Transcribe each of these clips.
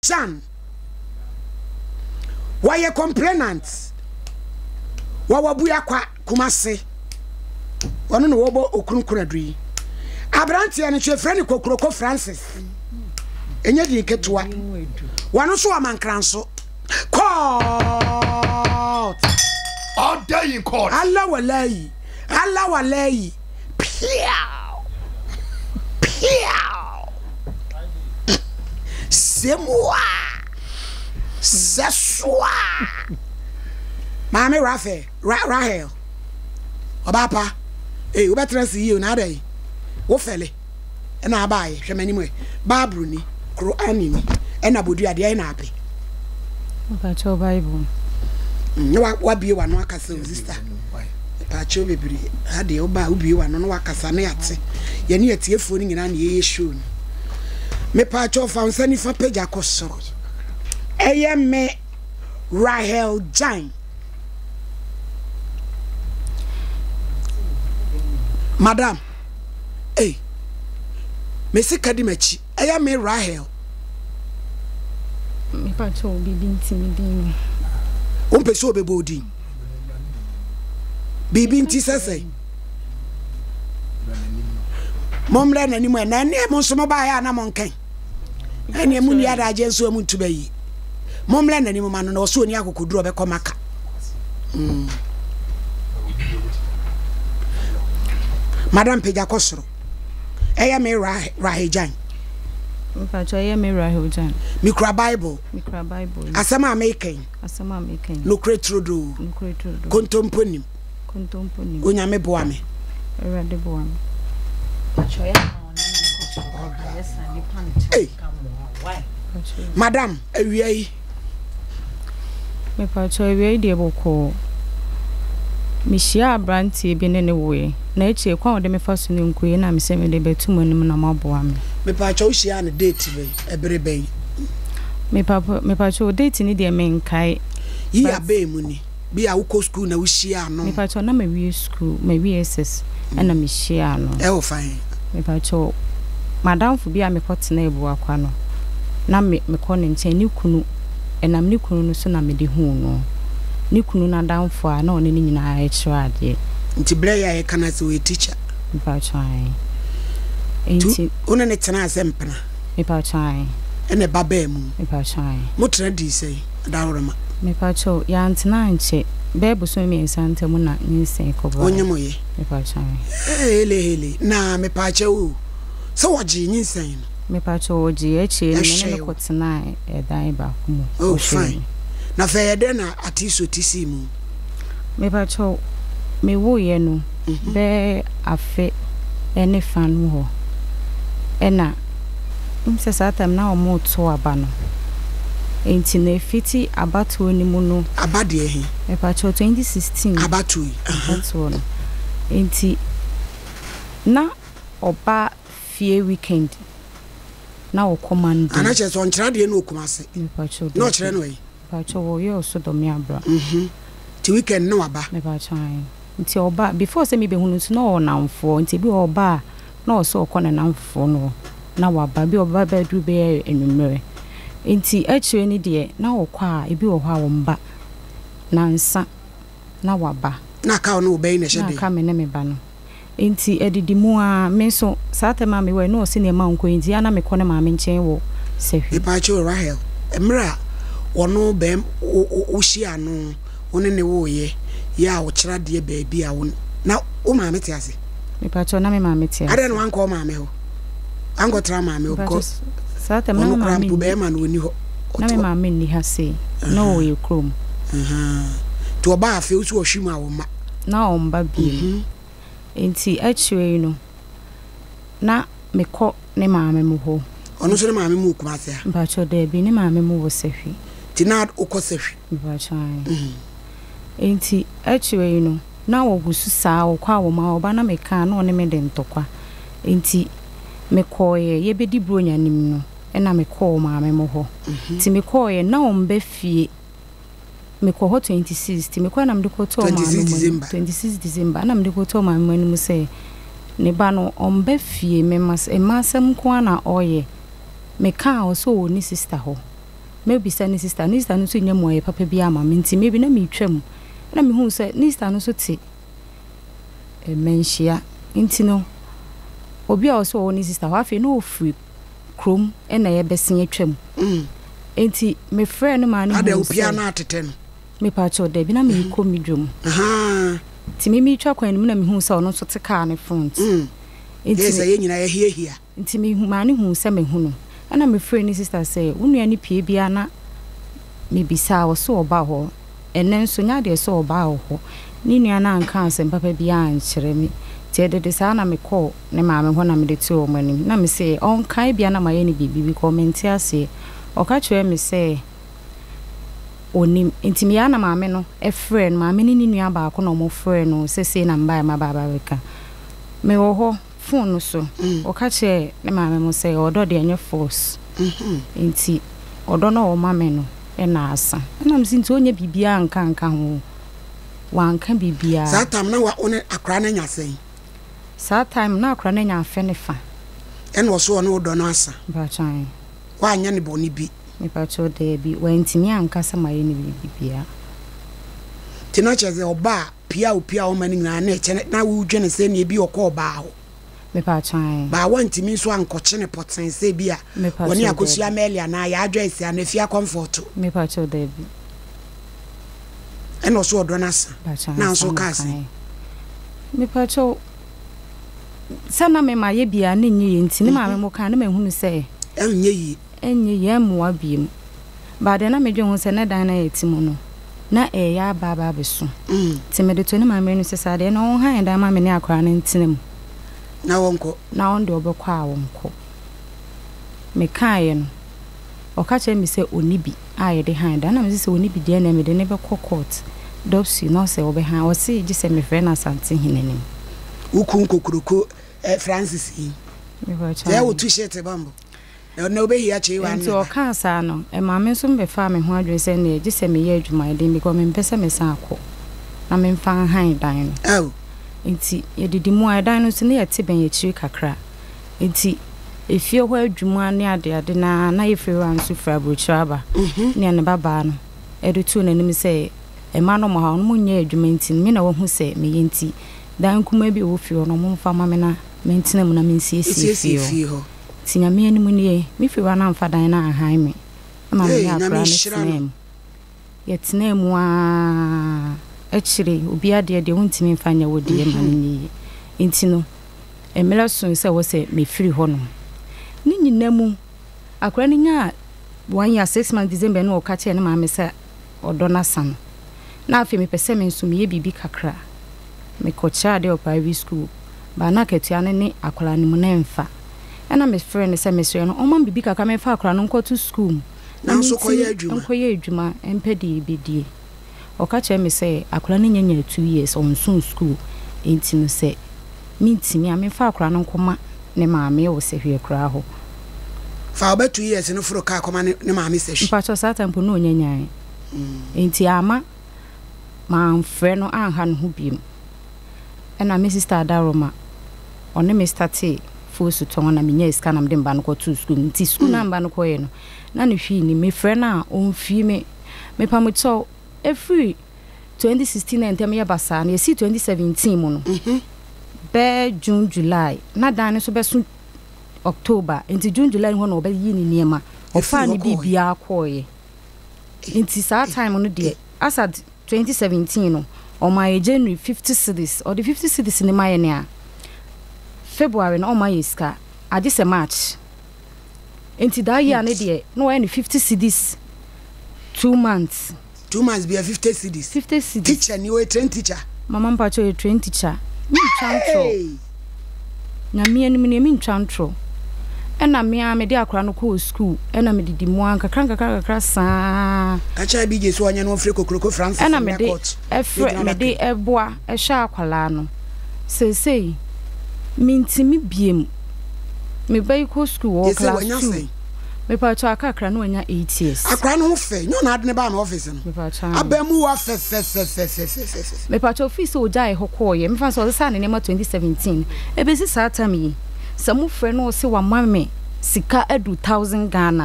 Chan. Wɔyɛ complainant wɔ Wabuakwa, Kumasi. Ɔno na wɔbɔ okunu kunadu yi. Aberanteɛ no nso yɛfrɛ no Kokuroko Francis. Ɛnyɛ din ketewa. Wɔno nso wɔ Mankranso. Court! Order in court. Allah walayi. Allah walayi. Piaw! Piaw! Semua! Sɛsoa! Maame Rafael, Ra Rahel, ɔbaa pa, ee, wobɛtena ase yie o, na adɛn? Wo fɛle ɛna abaayɛ, hwɛ m'anim ɛ, Bible ni, Quran ni, ɛna bodua deɛ ɛna apɛ. Mpakyɛw Bible. Na wabue w'ano akasa o sista. Mpakyɛw bebree. Ha deɛ woba a wobue w'ano na wakasa na yɛate. Yɛne atiefoɔ no nyinaa na yɛyɛ show no. Mepaakyɛw fa wo nsa nifa pagya kɔ soro. Ɛyɛ me Rahel Gyan. Madam, ei, me sika di m'akyi. Ɛyɛ me Rahel. Mepakyɛw biribi nti me din no. Wompɛ sɛ ɔbɛbɔ wo din? Biribi nti sɛ sɛn? Mommrɛ n'anim ɛ, na ɛneɛ mo nso mobaeɛ a na monkan. Ɛneɛ mo nni adagyeɛ nso a montu bɛyi. Mommrɛ n'anim ma no na ɔsɛ ɔni akokoduro ɔbɛkɔ maka. Mm. Madam pagya kɔ soro. Ɛyɛ me Rahel Gyan. Mpakyɛ ɛyɛ me Rahel Gyan. Mekura Bible. Mekura Bible. Asɛm a meka yi. Asɛm a meka yi. Nokorɛ turodoo. Nokorɛ turodoo. Kontompo nim. Kontompo nim. Onyame boa me. Awurade boa me. Hey. Madam, awia yi. Mepakyɛw awia yi deɛ bɔkɔɔ. Mehyiaa abranteɛ bi ne no woeɛ, na akyire kwan a ɔde me fa so no nkoe na mesɛ mede bɛto mo anim na moaboa me. Mepakyɛw wohyiaa no date bɛn, ɛbere bɛn? Mepakyɛw date no deɛ menkae. Yi abɛn mu ni. Bi a wokɔ sukuu na wohyiaa no. Mepakyɛw na mawie sukuu, mawie SS ɛna mehyiaa no. Ɛwɔ fa he? Mepakyɛw, m'adamfo bi a mekɔ tenaa Abuakwa no, na me mekɔ ne nkyɛn, ne kunu, ɛnam ne kunu no so na mede huu no. Ne kunu no adamfo a na ɔne no nyinaa kyerɛ adeɛ. Nti berɛ yi a yɛka no ase ɔyɛ teacher? Mepakyɛw, ae. Nti Nti. wo ne no tenaa sɛ mpena? Mepakyɛw, ae. Ɛna ɛba baa mu? Mepakyɛw, ae. Motena dii sɛn? Adaworoma. Mepakyɛw, yɛantena ankyɛ, bɛyɛ bosome mmiɛnsa ntam na nyinsɛn kɔbaeɛ. Wonyem ye? Mepakyɛw, ae. Hele hele, na mepakyɛw o, sɛ wɔgyee nyinsɛn no? Mepakyɛw, wɔgyee, akyire no me ne no kɔtenaa ɛdan baako mu, Oh, wɔhwɛɛ fine. me. Na afei ɛyɛ dɛn na Atiso ti sii mu? Mepakyɛw, mewoeɛ no, bɛyɛ afe ne fa no hɔ ɛna wohu sɛ saa time na wɔreto aba no nti no ɛfiti abatoɔ no mu no. Aba deɛ he? Mepakyɛw 2016. Abatoɔ yi, aha. Abatoɔ no nti na ɔba fie weekend na ɔkɔ Monday. Ana kyerɛ sɛ ɔnkyerɛ adeɛ no wɔ Kumasi? Mepakyɛw Na ɔkyerɛ dabi. no wɔ he? Mepakyɛw wɔyɛ ɔsodɔme abra. Mhm, nti weekend na waba? Mepakyɛw ae. Nti ɔba a, before sɛ me bɛhu no nso na ɔwɔ nnamfoɔ, nti ebi wɔ hɔ ɔba a na ɔsɛ ɔkɔ ne nnamfofoɔ no hɔ na waba, ebi wɔ hɔ ɔbɛba bɛduru bɛyɛ anwummerɛ. Nti akyire no deɛ na ɔkɔ a ebi wɔ hɔ a ɔmba, nansa na waba. Na aka wo ne wo ba yi na ɛhyɛ Na den? aka me ne me ba no. Enti adidi mu ara, me nso, saa tɛm a mewɔ yi, na ɔse nneɛma nkɔ yie nti, ɛyɛ a na mekɔ ne maame nkyɛn wɔ sahwi. Mepaakyɛw Rahel, mmerɛ a wɔno bɛɛm wo wo wo hyiaa no, wo ne no wooyɛ, yɛ a ɔkyerɛ adeɛ baabi a wo na wo maame te ase? Mepaakyɛw, na me maame te ase. Adɛn na wankɔ wo maame hɔ? Wankɔ tra maame hɔ Mepaakyɛw, because saa tɛm na ɔno me koraa maame mpo nni, bɛɛma no ɔnni hɔ. na Ɔte me hɔ. maame nni ha sei, na ɔwɔ yɛ kurom. Ahaa, nti ɔbaa afei wo so ɔhwe mu a wo mma. Na ɔmba bio. Enti akyire yi no, na mekɔ ne maame mo hɔ. Ɔno nso ne maame mo wɔ Kumasi ha? Mpakyɛw, daabi, ne maame mo wɔ Sahwi. Nti na wokɔ Sahwi? Mpakyɛw, ae. Enti akyire yi no, na ɔgu so saa, ɔkɔ a ɔma, ɔba na meka a, na ɔne me de ntɔkwa. Enti mekɔeɛ, yɛbɛdi Buronya no mu no, ɛna mekɔɔ maame mo hɔ. Nti mekɔeɛ, na ɔmba fie. Mekɔ hɔ 26 nti mekɔɛ na mede kɔtoo maame 26 mu anim December. 26 December na mede kɔtoo maame mu anim sɛ ne ba no ɔmba fie mema mma asɛm nko ara na ɔyɛ. Meka a ɔsɛ ɔwɔ ne sister hɔ. Mɛbisa ne sista, ne sista no nso nnya mmuaeɛ papa biara amma me nti maybe na meretwa mu ɛna mehuu sɛ ne sista no nso te manhyia nti no obi a ɔsɛ ɔwɔ ne sista hɔ afei na ɔfiri kurom ɛna yɛbɛsen atwa mu nti mefrɛɛ no maa no Ada huu opia sɛ no atetɛ no. mepakyɛw dabi na merekɔ me dwom nti me meretwa kwan no mu na mehuu sɛ ɔno nso te kaa no front Yɛ nti sɛ yɛn nyinaa yɛhiahia. Nti me maa no huu sɛ mahu no. Ɛna me frɛɛ ne sister sɛ, wo nua no pue biaa na me bisaa a ɔse ɔba hɔ. Ɛnɛ nso nyɛ adeɛ sɛ ɔbaa wɔ hɔ. Ne nua no anka asɛm papa biaa ankyerɛ me. Nti ɛdede saa na me kɔɔ ne maame hɔ na mede too wɔn anim. Na me se ɔnka ebia na mayɛ no biribi because mente aseɛ. Ɔka kyerɛɛ me sɛ ɔnim. Nti meyɛ a na maame no frɛɛ no. Maame ne ne nua baako na wɔn frɛɛ no sɛ sei na mebaeɛ maba abɛka. Me wɔ hɔ. Fon no so, ɔka kyerɛɛ ne maame mo sɛ ɔdɔ deɛ ɛnyɛ force nti ɔdɔ no a ɔma me no na asa. Ɛna mese nti ɔnyɛ biribiara nka nka ho? Wanka biribiara. Saa time na wo ne akora no anya sɛn? Saa time na akora no anya afe ne fa. Ɛna ɔso ɔne wo dɔ no asa? Mpakyɛw ae. Woanyɛ no bɔne bi? Mepakyɛw daabi, wantumi anka sɛ mayɛ no biribi biara. Nti na kyerɛ sɛ ɔba a Pia a opia wo ma no nyinaa na ɛkyɛ na wodwene sɛ nea ebi ɔkɔ ɔbaa hɔ. Mepakyɛw ae. Baa wantumi nso ankɔkye no pɔtee sɛ ebi a wɔne Mepakyɛw Akosua daabi. Mɛli anaa Yaa Joyce anaa Afia Comfort. Mepakyɛw daabi. Ɛna ɔso ɔdɔ no asa. Mepakyɛw Na ansa nso na ɔkaa sɛn? ɔkaeɛ. Mepakyɛw sɛ na me mayɛ biara na ɛnyɛ yie nti ne maame mo kaa na mahunu sɛ. Ɛnyɛ yie. Ɛnyɛ yie ɛmmoa biom. But deɛ na medwen ho sɛ na dan no a yɛte mu no, na ɛreyɛ aba aba abɛso. Nti mede too ne maame anim sɛ saa deɛ ɛnna ɔnhan dan ma me ne akwadaa no ntena mu. Na ɔnkɔ. Na ɔno deɛ ɔbɛkɔ a ɔnkɔ. Mekaeɛ no, ɔka kyerɛɛ me sɛ ɔnni bi a yɛde han dan. Ɛna mese sɛ ɔnni bi deɛ ɛnneɛ mede no bɛkɔ court. Dɔpsi na ɔsɛ ɔbɛhan. Ɔse gye sɛ mefrɛ no Asante hene anim. Wo kun kokroko eh, Francis yi. Sɛ wotu shit bambo. Na wobɛhia kyeewa Enti ne ba. ɔkaa saa no, ɛmaa me nso mebɛfaa me ho adwene sɛ ɛnneɛ gye sɛ meyɛ adwumayɛden because mempɛ sɛ mesan akɔ na memfa nhan dan no. Ao. Enti yɛdidi mu a, ɛdan no nso na yɛte bɛn akyiri kakra. Enti efie hɔ adwuma ne adeade no ara na yɛn fiewura nso firi aburokyire aba nea ne babaa no de too n'anim sɛ mma no mmɔ ha, wɔn nyɛ adwuma nti no me na wahu sɛ meyɛ nti dan kumaa bi a ɛwɔ fie hɔ no wɔmfa mma me na mentena mu na mensiesie Siesie fie hɔ. fie hɔ. Nti Nyame anim nie, me fiewura no amfa dan no anhan me ma me Ei, ne Nyame akora no nhyira tenaa no. mu. Yɛtenaa mu ara, akyire yi, obi adeɛ deɛ wontumi mfa nyɛ wo deɛ ma no nyɛ yie. Nti no, mmerɛ soe sɛ ɛwɔ sɛ mefiri hɔnom. Ne nyina mu, akora no nyaa one year, six months, December no ɔka kyerɛɛ ne maame sɛ ɔdɔ no asa no. Na afei mepɛ sɛ me nso meyɛ biribi kakra. Mekɔkyerɛ adeɛ wɔ private school, but na akatua no ne akwadaa no mu no ɛmfa. Ɛna mefrɛɛ no sɛ mesrɛ no ɔmma me biribi kakra memfa akwadaa no nkɔto school mu na Nanso kɔyɛ mentumi adwuma. nkɔyɛ adwuma mpɛ deɛ yɛbɛdie. Ɔka kyerɛɛ me sɛ akwadaa no nnya nyaa 2 years, ɔnsoo school, enti no sɛ mentumi a memfa akwadaa no nkɔma ne maame wɔ Sahwi akuraa hɔ. Fa wo ba 2 years no foro kaa kɔma ne ne maame Sahwi. Mpakyɛw saa time mpo na ɔnnya nyae, enti amma Mamfrɛ no anha ne ho biom. Ɛna me sister Adaroma, ɔne me startee foosu tɔn na menyaa sika na mede me ba no kɔtoo sukuu mu. Nti sukuu no a me ba no kɔeɛ no, na ne hwee nnim. Mefrɛ no a, ɔmfii me. Mepamokyɛw, ɛfiri 2016 a ntɛm yɛ basaa no, yɛsii 2017 mu no, bɛyɛ June, July, na dan no nso bɛso October. Nti June, July hɔ na ɔbɛyi ne nneɛma. Ɛfiri Ɔfaa ne hɔ kɔɔɛ. biribiara kɔeɛ. Nti saa time no deɛ as at 2017 no ɔmaa yɛ January 50 cedis ɔde 50 cedis no ma yɛn a February no ɔmma yɛ sika agye sɛ March nti that year no deɛ na wayɛ no 50 cedis 2 months. 2 months bia 50 cedis. 50 cedis. Teacher ni ɔyɛ train teacher. Mama mpakyɛ ɔyɛ train teacher mentwa ntorɔ. Hey! Nyame anim nie mentwa ntorɔ. Ɛna me ara mede akwadaa no kɔɔ sukuu ɛna medidi mu ara nkakra nkakra nkakra saa. Ka kyerɛ BJ sɛ ɔnyɛ no ɔmfrɛ Kokroko Francis Ɛna mmra mede court ɛfrɛ bɛgyina mede adaka mu. ɛboa ɛhwɛ akwadaa no. Seesei mentumi biem. Me ba yi kɔ sukuu ɔwɔ Seesei class wanya two. sɛn? Mepakyɛw aka akra na wanya 8 years. Akwadaa no ho fɛ, nyɛ ɔna ade no baa ne office no. Mepakyɛw aane. Abamuwa fɛfɛfɛfɛfɛfɛfɛ. Mepakyɛw fii sɛ ogyaee hɔ kɔɔeɛ, mefa no sɛ ɔsesaa ne nneɛma 2017 ɛbɛsi saa tam yi, sɛ mo frɛ no ɔse wama me sika adu thousand Ghana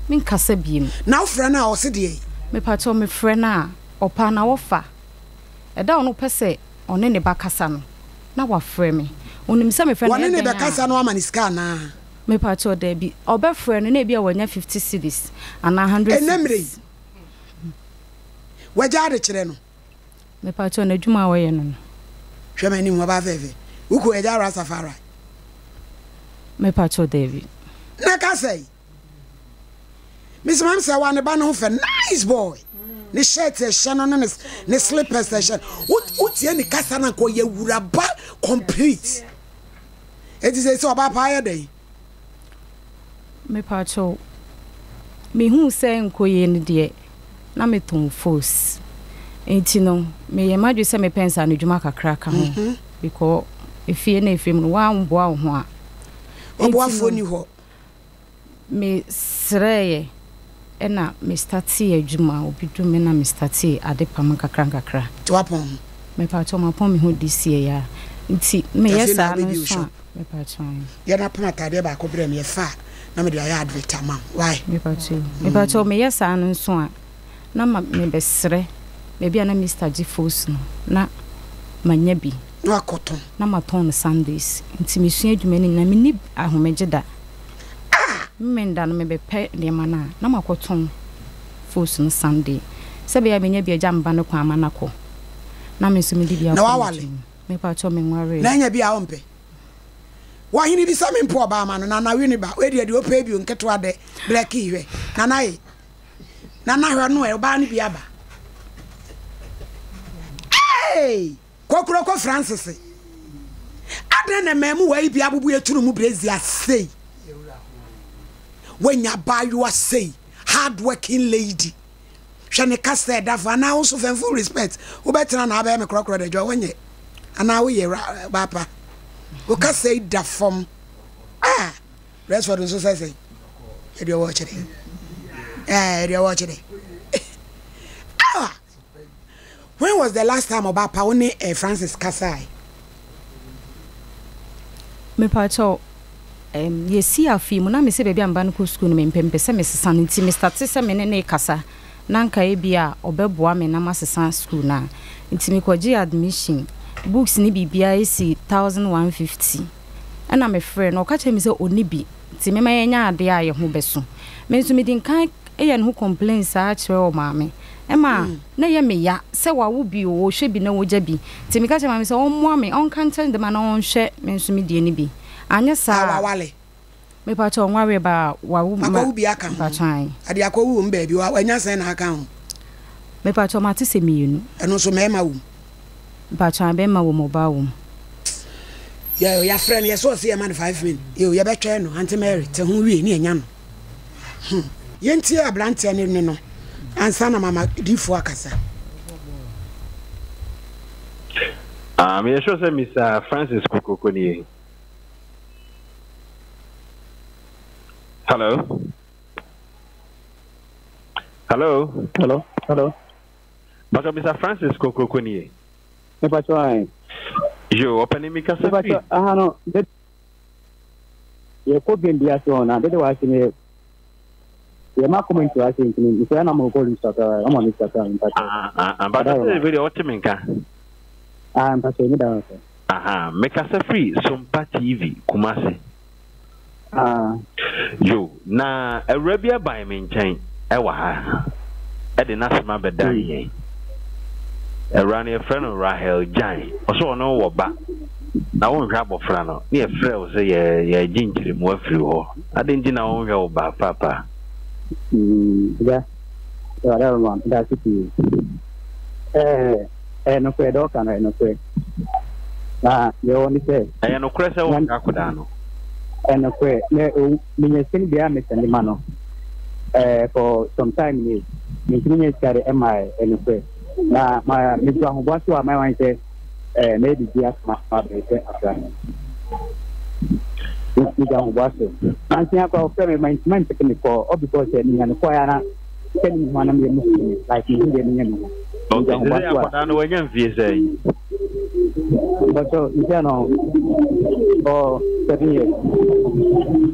a, Menkasa biem. Na wofrɛ no a ɔse deɛn? Mepakyɛw mefrɛ no a, ɔpɛ a na wɔfa. Ɛda a ɔno pɛ sɛ ɔne ne ba kasa no, na wafrɛ me. Onim sɛ mefrɛ no Wɔne ɛyɛ no dɛn a. bɛkasa na wama no sika anaa? Mepakyɛw daabi. Ɔbɛfrɛ no na ebia wanya 50 cedis anaa 100 Ɛnnɛ mmerɛ yi, cedis. wagya adekyerɛ no? Mepakyɛw n'adwuma a ɔyɛ no no. Hwɛ m'anim, ɔbaa fɛɛfɛ. Wo kunu agya Rastafari? Mepakyɛw daabi. Na ka sɛn? Miss Mam sɛ wa ne ba no ho fɛ nice boy. Ne shirt ɛhyɛ no ne ne slippers ɛhyɛ no. Wotie ne kasa na nka ɔyɛ wuraba complete. Eti sɛ sɛ ɔbaa paa yɛ dɛn? Mepakyɛw, mihuu sɛ ɛnkɔ yie no deɛ, na metɔn fos. Nti no, meyɛɛ m'adwene sɛ mepɛ nsaanodwuma kakra ka ho because efie na efie mu no, woamboa wo ho a. Nti Ɔboafoɔ no, nni hɔ. mesrɛeɛ ɛna me startee adwuma, obi dom me na me startee adepam nkakrankakra. Nti woapɔn ho? Mepakyɛw, mapɔn me ho this year yi ara. Nti meyɛ Afei na saa no wobɛbue wo nso a, shop? mepakyɛw ae. Yɛ na pam ataadeɛ baako brɛ me, ɛfa a na mede ayɛ advert ama wo, why? Mepakyɛw, mepakyɛw meyɛ saa no nso a, na ma mebɛsrɛ baabi a na Mister gye fos no na manya bi. Na wakɔtɔn. Na matɔn no Sundays. Nti mesua adwuma no nyinaa, menni ahomegye da. Ah! Memenda no mebɛpɛ nneɛma no a, na makɔtɔn fos no Sunday. Sɛ ɛbɛyɛ a menya bi agya me ba no kwan ama no akɔ, na me nso mede bi Na akɔ wawale? m'adwuma mu. Mepakyɛw menwaree. Na anya bi a wompɛ? Wɔ hene bi sɛ mempo ɔbaa ma no, Nana we ne ba, wei deɛ deɛ ɔpɛ bio nketewa dɛ, blɛkii hwɛ, Nana ye, Nana hwɛ no ɛ, ɔbaa no bi aba. Hey! Kokoroko Francis, adɛn na mmaamuwa yi bi abubu etunu mu brezia sei? Wanya abaayewa sei, hard working lady. Hwɛ ne kasa ɛda fo anaa wo nso fɛmfo respect wobɛtena na abɛyɛ me korɔkorɔ dɛ dwa wonyɛ anaa woyɛ baapa. Wo kasa yi da fam. Ah, Rexford nso sɛ sɛn? Ɛdeɛ ɔwɔ kyerɛ. Eh, ɛdeɛ ɔwɔ kyerɛ. Ah! When was the last time ɔbaa pa wo ne eh, Francis kasae? Mepakyɛw, um, yɛsii afe yi mu na mese baabi a me ba no kɔ sukuu no mempɛ, mepɛ sɛ mesesa no nti me starte sɛ me ne no rekasa na anka ebia ɔbɛboa me na masesa sukuu no a. Nti mekɔgyee admission, books ne biribiara si 1150 ɛna mefrɛɛ no, ɔka kyerɛɛ me sɛ ɔnni bi nti mema yɛnyɛ adeɛ a yɛn ho bɛso. Me nso medi nkan yɛ ne ho complain saa kyerɛ ɔmaame. Ɛma na ɛyɛ me ya sɛ wawo bi o, ɔhwɛ bi na wagya bi. Nti meka kyerɛɛ maame sɛ ɔmmoa me, ɔnka nkyerɛ ne dɛm a na ɔnhwɛ me nso me deɛ no bi. Anyɛ A saa a. wawale? Mepakyɛw, ɔnwaree ba a, wawo ma. Wakɔwo bi aka ho? Mepakyɛw, ae. Ade akɔwo wɔ mu baabi, wa, wanya sɛn na aka ho? Mepakyɛw, mate sɛ mienu. Ɛno nso mmarima wɔ mu? Mepakyɛw, ae, bɛrima wɔ mu, ɔbaa wɔ mu. Yɛ, yɛafrɛ no, yɛsɛ ɔse yɛma no 5 min. Yo, yɛbɛtwɛn no, Aunty Mary, te ho wie ne yɛanya no. Hmm. Yɛntie aberanteɛ no nne no ansa na mama difoɔ akasa. Ah, meyɛ sure sɛ Mr. Francis Kokroko nie. Hello? Hello? Hello? Hello? Pastor Mr. Francis Kokroko nie. Mepacho ae. Yo, ɔpɛni mi kasa fi. Mepacho, aha no, yɛkɔ game bi ase hɔ na dede wɔ ase ne yɛ ma comment wɔ ase nti no mesɛ na mo kɔ lose kakra ɔma me kakra mpakyɛ. Ah ah ah mpakyɛ sɛ ebi deɛ ɔte me nka. Ah mpakyɛ mi da hɔ sɛ. Aha mekasa firi Sompa TV Kumasi. Ah. Yo, na awura bi aban me nkyɛn ɛwɔ ha ɛde n'asɛm abɛdan hmm. yɛn. Awura no yɛfrɛ no Rahel Gyan. Ɔsɛ ɔne wɔ ba na wonhwɛ abɔfra no ne yɛfrɛ wo sɛ yɛ yɛgye nkyerɛmu afiri hɔ. Adɛn nti na wonhwɛ wo ba paapa? Agya, Awurade aroma, meda ase pii. Ɛɛ, ɛyɛ nokorɛ, deɛ ɔka no ɛyɛ nokorɛ. Na deɛ ɛwɔ ne sɛ. Ɛyɛ nokorɛ sɛ wonhwɛ akwadaa no? Ɛyɛ nokorɛ. Na menya sika no biara mesɛnde ma no. Ɛɛ, for some time nie, mentumi nya sika de ɛma ɛyɛ nokorɛ. Na ma megu ahoboa so a mayɛ wɔn sɛ ɛɛ mɛyɛ biribi asoma ma bɛhwɛ akora no. Megu ahoboa so. Nansi akora ɔfrɛ me ma ntoma mpeke me kɔɔ all because sɛ menya no kɔɔ ya na sɛ ne mu ho anam yɛ mu fi me like mehu deɛ menyɛ me ho. Okay, sɛ akwadaa no wanya mfie sɛn? Mpakyɛw, nti ano ɔ 7 years.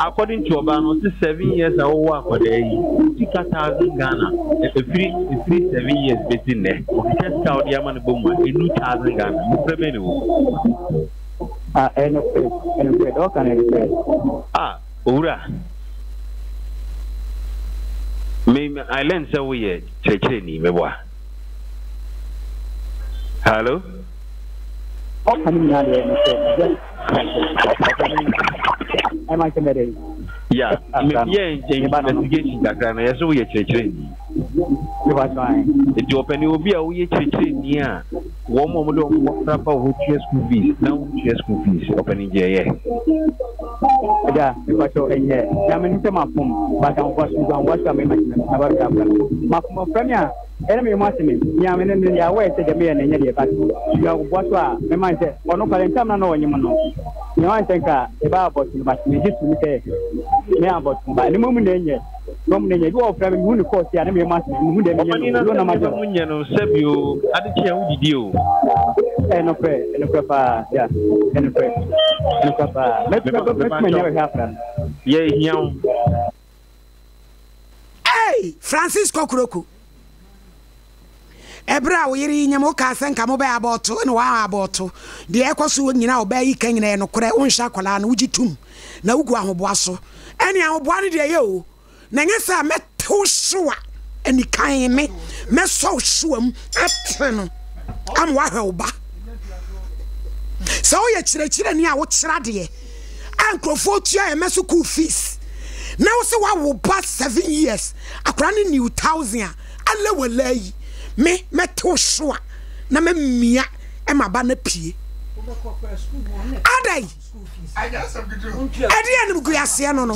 According to ɔbaa no, ɔse 7 years a wowɔ akwadaa yi, sika thousand Ghana, ɛfiri ɛfiri 7 years bɛsi nnɛ, ɔkeka sika a ɔde ama no bɔ mu a, ɛnu thousand Ghana. Nokorɛ bɛn na ɛwɔ mu? Ah, ɛyɛ nokorɛ, ɛyɛ nokorɛ, deɛ ɔka no yɛ nokorɛ. Ah, owura, me, I learn sɛ woyɛ kyerɛkyerɛni, meboa. Hello? Ɔka ne nyinaa deɛ nokorɛ, just ɛma nkyɛ mɛdɛ. Yeah, me yɛ investigation kakra no, yɛ sɛ woyɛ kyerɛkyerɛni. Nti ɔpɛni obi a woyɛ kyerɛkyerɛni a Wɔn a wɔde wɔn mmɔfra ba wo hɔ tua school fees na wontua school fees, ɔpanin gye ɛyɛ. Agya, mepakyɛw ɛnyɛ. Na menim sɛ mafom, but ahoboaso nti ahoboaso a mema nti na ba bɛda abra no. Mafom ɔfrɛ me a, ɛna meyɛ mu ase me. Nea me ne no yɛ aware sɛ deɛ meyɛ no ɛnyɛ deɛ but sua ahoboaso a mema ne sɛ ɔno koraa ntam na na ɔnyem no. Nea ɔanyɛ sɛ nka yɛbɛ abɔto no but megye to mu sɛ me abɔto ba ne mmom na ɛnyɛ. Nom ne nyɛ. Ebi wɔ hɔ ɔfrɛ me, mehu ne kɔɔsi a, na meyɛ mu ase, mehu deɛ menyɛ no. Ebi wɔ na magye no. Nyɛ no sɛbi o, ade kye a wodidi o. Ɛnokorɛ, ɛnokorɛ paa, ya, ɛnokorɛ, ɛnokorɛ paa. Mɛtumi anya bɛhwɛ afra no. Yɛ hia wo. Ei! Francis Kokuroko. Ɛberɛ a wo yere yi nyem wo kaa sɛ nka mobɛ abɔɔto na woan abɔɔto. Deɛ ɛkɔ so nyina a ɔbaa yi ka nyina yɛ nokorɛ, wonhwɛ akwadaa no, wogye tom na wogu ahoboa so. Ɛne ahoboa no deɛ ɛyɛ o, na ɛnyɛ sɛ a mɛte wo hyewa anikan me, mɛsɔ wo hyewa mu ate no ama woahwɛ wo ba. Sɛ woyɛ kyerɛkyerɛni a wokyerɛ adeɛ a nkurɔfoɔ tua ɛmɛ sukuu fees na wo sɛ woawo ba 7 years akwadaa no new thousand a Alɛ walayi me mɛtew so a na mamia ma ba no apue. Adɛn? Ɛdeɛ animguaseɛ no no.